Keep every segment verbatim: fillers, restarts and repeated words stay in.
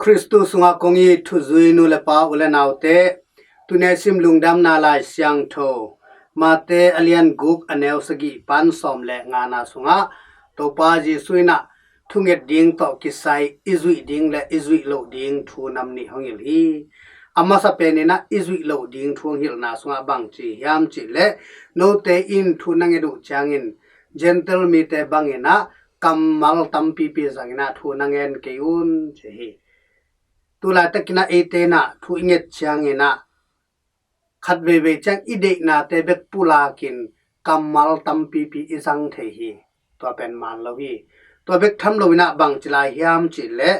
Khristu sungah kong it thuzui nu le pa, u le naute, tuni a i sim Lungdamna Lai Siangtho Mate a lian guk, a neu sagih pan sawm le ngana sungah Topa Jesuh in ah thunget ding tawh kisai i zuih ding le i zuih loh ding thu nam nih hong hilh hi. A masa pen in ah i zuih loh ding thu hong hilhna sungah bang ci hiam cih leh, note in thu na nget uh ciangin Gentile mite bangin ah kammal tampipi zangin ah thu na ngen kei un, ci hi. Tulaitakin ah eite in ah thu i nget ciangin ah khat veivei ciang i deihnate bek pulakin kammal tampipi i zang thei hi. Tua pen man lo hi. Tua bek tham loin ah bang ci lai hiam cih leh,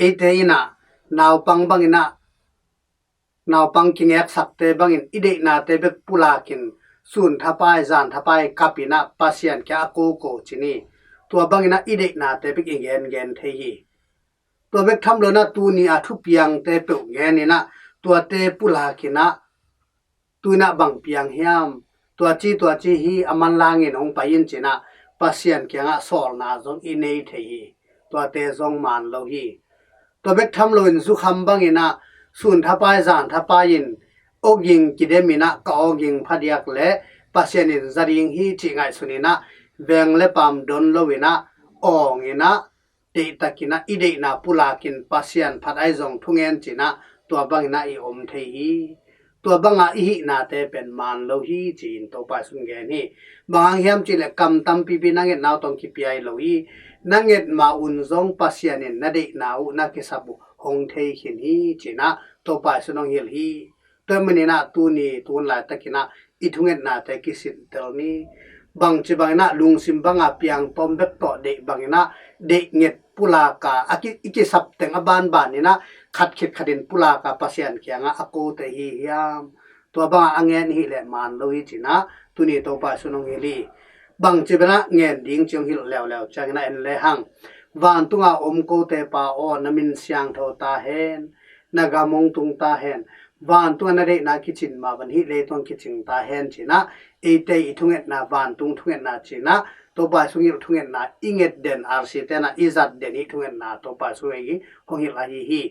eite in ah naupang bangin ah, naupang kingeksakte bangin i deihnate bek pulakin sun thapai zan thapai kapin ah Pasian kiang a koko ci ni. Tua bangin ah i deihnate bek i gengen thei hi. Tua bek tham loin ah tuni a thupiangte peuh genin ah tuate pulakin ah, tu in ah bang piang hiam, tua ci tua ci hi, a manlangin hong pai in ci in ah Pasian kiangah sawlna zong i nei thei hi. Tuate zong man lo hi. Tua bek tham loin zukham bangin ah sun thapai zan thapai in awging kidemin ah ka awging phadiak leh Pasian in za ding hi cih ngaihsunin ah veng le pam don loin ah awngin ah deihtakin ah i deihna pulakin Pasian phat ahi zong thungen ci in ah tua bangin ah i om thei hi. Tua banga i hihnate pen man lo hi ci-in Topa Jesuh in gen hi. Bang hang hiam cih leh kam tampipi na ngetna uh tawh kipia hi lo hi. Na nget ma un zong Pasian in na deihna uh na kisap uh hong thei khin hi ci in ah Topa Jesuh in hong hilh hi. Tua manin ah tuni tu hun laitakin ah i thungetnate kisintel ni. Bangci bangin ah lungsim banga piangtawm bek tawh deih bangin ah deih nget pulaka a ki, i kisap teng a banbanin ah khat khit khatin pulaka Pasian kiangah a kote hi hiam? Tua banga a ngen i hih leh man lo hi ci in ah tuni Topa Jesuh in hong hilh hi. Bangci bangin ah ngen ding ci hong hilh leuleu ciangin ah en lehang, vantunga om kote Pa aw, na min siangtho ta hen, na gam hong tung ta hen. Vantunga na deihna kicin mah bangin hih leitung kicing ta hen ci in ah eite i thungetna, vantung thungetna ci in ah Topa Jesuh hong hilh thungetna i nget den, arsi ten ah i zat den hih thungetna Topa Jesuh in hong hilh ahi hi.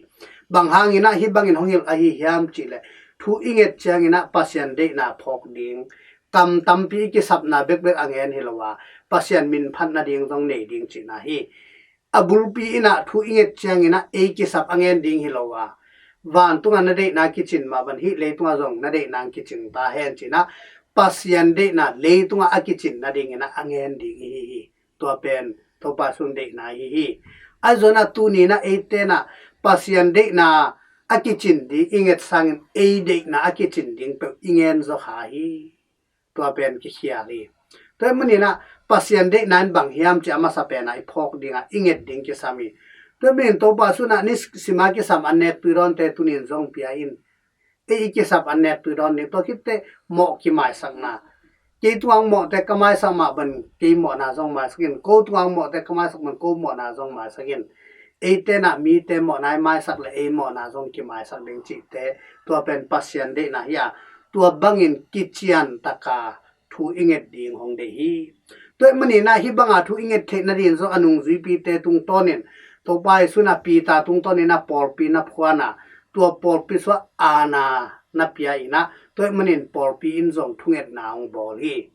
Bang hangin ah hih bangin hong hilh ahi hiam cih leh, thu i nget ciangin ah Pasian deihna phawk ding, kam tampi i kisapna bekbek a ngen hi lo a, Pasian min phat nading zong nei ding cihna hi. A bulpi in ah thu i nget ciangin ah ei kisap a ngen ding hi lo a, vantunga na deihna kicin mah bangin hih leitunga zong na deihna kicing ta hen ci in ah Pasian deihna leitunga a kicin nadingin ah a ngen ding i hi hi. Tua pen Topa Jesuh deihna i hi hi. Ahi zongin ah tuni in ah eite in ah Pasian deihna a kicin ding i nget sangin ei deihna a kicin ding peuh i ngen zaw kha hi. Tua pen kikhial hi. Tua ahih manin ah Pasian deihna in bang hiam cih a masa pen ah i phawk ding a, i nget ding kisam hi. Tua ahih manin Topa Jesuh in ah ni sima kisam an nek tui dawnte tuni in zong pia in. Ei i kisap an nek tui dawn ding, tua khit teh mawh kimaisakna. Kei tungah hong mawhte ka maisak mah bangin kei mawhna zong maisak in, ko tungah hong mawhte ka maisak bangin ko mawhna zong maisak in. Eite in ah mite mawhna i maisak leh ei mawhna zong kimaisak ding cihte, tua pen Pasian deihna hi a, tua bangin kician taka thu i nget ding hong deih hi. Tua ahih manin ah hih banga thu i nget theih nading zong a nungzuipite tungtawnin, Topa Jesuh in ah Peter tungtawnin ah pawlpi na phuan a, tua pawlpi sungah aana na pia in ah, tua ahih manin pawlpi in zong thungetna hong bawl hi.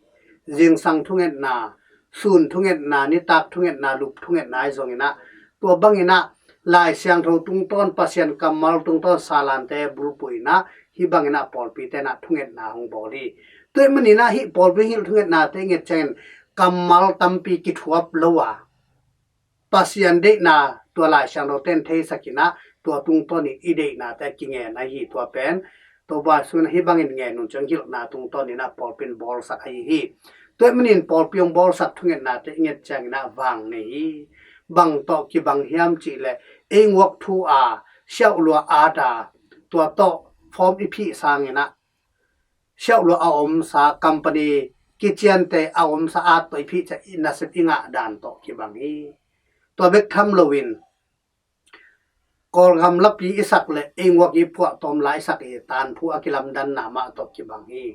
Zingsang thungetna, sun thungetna, nitak thungetna, lup thungetna ahi zongin ah, tua bangin ah Lai Siangtho tungtawn, Pasian kammal tungtawn salante bulphuh in ah hih bangin ah pawlpite in ah thungetna hong bawl hi. Tua ahih manin ah hih pawlpi hong hilh thungetnate i nget ciangin kammal tampi kithuap lo a, Pasian deihna tua Lai Siangthote in theisak in ah tua tungtawnin i deihnate kingen ahi hi. Tua pen Topa Jesuh in hih bangin ngen un ci-in hong hilhna tungtawnin ah pawlpi in bawlsak ahi hi. Tua ahih manin pawlpi hong bawlsak thungetnate i nget ciangin ah vang nei hi. Bang tawh kibang hiam cih leh, ei nguak thu a, siauhlua at a, tua tawh form i phih sangin ah siauhlua a omsa, company kiciante a omsa at tawh i phih ciang i nasep i ngah dan tawh kibang hi. Tua bek tham loin Kawlgam lapi i sak leh ei nguak i phuahtawm la i sak i tanphu a kilamdanna mah tawh kibang hi.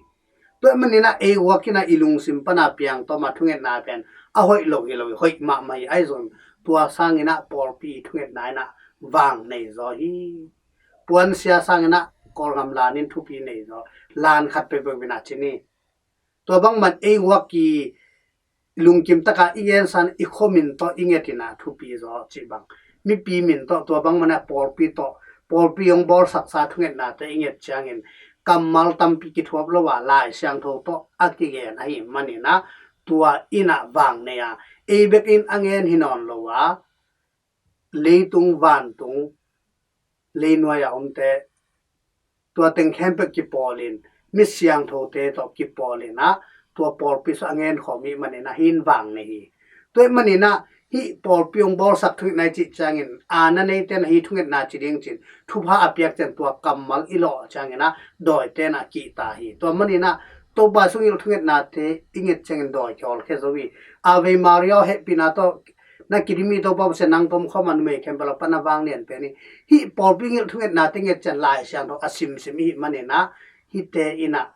Tua ahih manin ah ei nguak in ah i lungsim pan a piangtawm a thungetna pen a hoih lo hi lo hi, hoih mahmah hi. Ahi zongin tua sangin ah pawlpi thungetna in ah vang nei zaw hi. Puansia sangin ah Kawlgam lan in thupi nei zaw. Lan khat peuhpeuh in ah ci ni. Tua bangman ei uak i lungkim taka i gensan i khua min tawh i nget in ah thupi zaw cih bang. Mipi min tawh tua bangman ah pawlpi tawh, pawlpi hong bawlsaksa thungetnate i nget ciangin kammal tampi kithuap lo a Lai Siangtho tawh a kigen ahih manin ah tua in ah vang nei a, ei bek in a ngen hi nawn lo a, leitung vantung, leinuai a omte, tua teng khempeuh kipawlin, mi siangthote tawh kipawlin ah tua pawlpi sung a ngen khawm ahih manin ah hih in vang nei hi. Tua ahih manin ah hih pawlpi hong bawlsak thungetna i cih ciangin, aana neite in ah hih thungetna ci ding ci-in thupha a piak ciang tua kammal i lawh ciangin ah dawite in ah kihta hi. Tua manin ah Topa sung hilh thungetnate i nget ciangin dawi kihawlkhia zo hi. Ave Maria aw, hehpihna tawh na kidim hi Topa Pasian, nang pom khawm a numei khempeuh lakpan na vanglian pen hi. Hih pawlpi hong hilh thungetnate i nget ciang Lai Siangtho a simsim i hih manin ah hihte in ah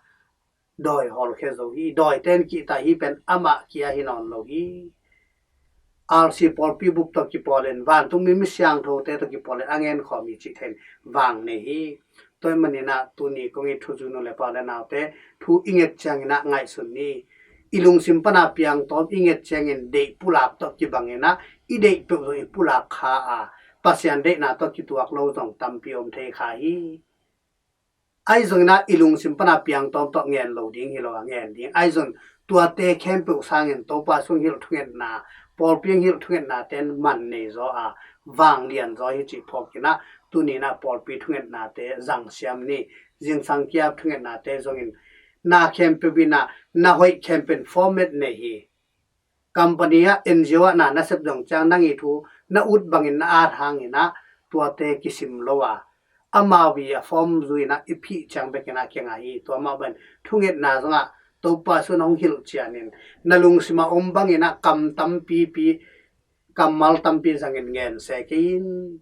dawi hawlkhia zo hi. Dawite in kihta hi, pen amah kia hi nawn lo hi. R C pawlpi bup tawh kipawlin, vantungmi mi siangthote tawh kipawlin a ngen khawm hi cih thei in vang nei hi. Tua ahih manin ah tuni kong it thu, u nu le pa u le naute, thu i nget ciangin ah ngaihsun ni. I lungsim pan a piangtawm i nget ciangin deih pulak tawh kibangin ah i deih peuh zong i pulak kha a, Pasian deihna tawh kituak lo zong tampi om thei kha hi. Ahi zongin ah i lungsim pan a piangtawm tawh ngen lo ding hi lo a, ngen ding. Ahi zong tuate khempeuh sangin Topa sung hilh thungetna, pawlpi hong hilh thungetnate in man nei zaw a, vanglian zaw hi cih phawkin ah tuni in ah pawlpi thungetnate zangsiam ni. Zingsang kiap thungetnate zongin na khempeuh in ah na hoih khempeuh in format nei hi. Company ah, N G O ah na na sep zong ciang nang i thu na ut bangin na at hangin ah tuate kisim lo a, amau i a form zui in ah i phih ciang bekin ah kinga hi. Tua mah bangin thungetna zong ah Topa sung hong hilh ciangin na lungsim a om bangin ah kam tampipi, kammal tampi zangin ngen se kei in.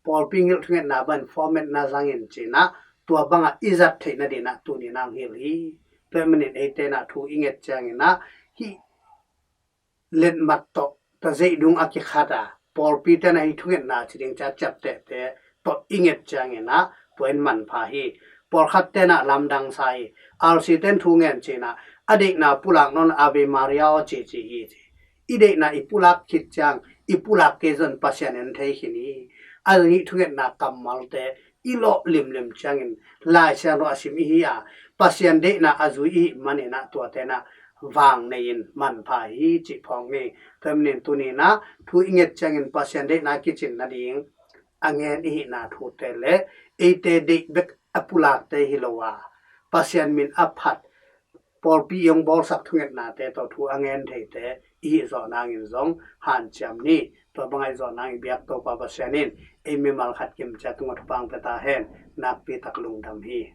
Pawlpi hong hilh thungetna bangin format na zangin ci-in ah tua bangah i zat theih nadingin ah tuni in ah hong hilh hi. Tua ahih manin eite in ah thu i nget ciangin ah hih letmat tawh, tazeih dung a kikhat a, pawlpite in ah hih thungetna ci ding ci-a ciaptehte tawh i nget ciangin ah tua in manpha hi. Pawlkhatte in ah lamdang sa hi. R C te in thu ngen ci-in ah a deihna pulak nawn, Ave Maria aw cici hi ci. I deihna i pulak khit ciang, i pulak kei zong Pasian en thei khin hi. A hih thungetna kammalte i lawh limlim ciangin Lai Siangtho a sim i hi a, Pasian deihna a zui i hih manin ah tuate in ah vang nei in manpha hi cih phawk ni. Tua ahih manin tuni in ah thu i nget ciangin Pasian deihna kicin nading a ngen i hihna thute le eite deih bek a pulakte hi lo a, Pasian min a phat pawlpi i hong bawlsak thungetnate tawh thu a ngen theite i hih zawh nangin zong hanciam ni. Tua bangah i zawh nangin biak Topa Pasian in ei mimal khat kim ciat tungah thupha hong pia ta hen. Nakpi tak lungdam hi.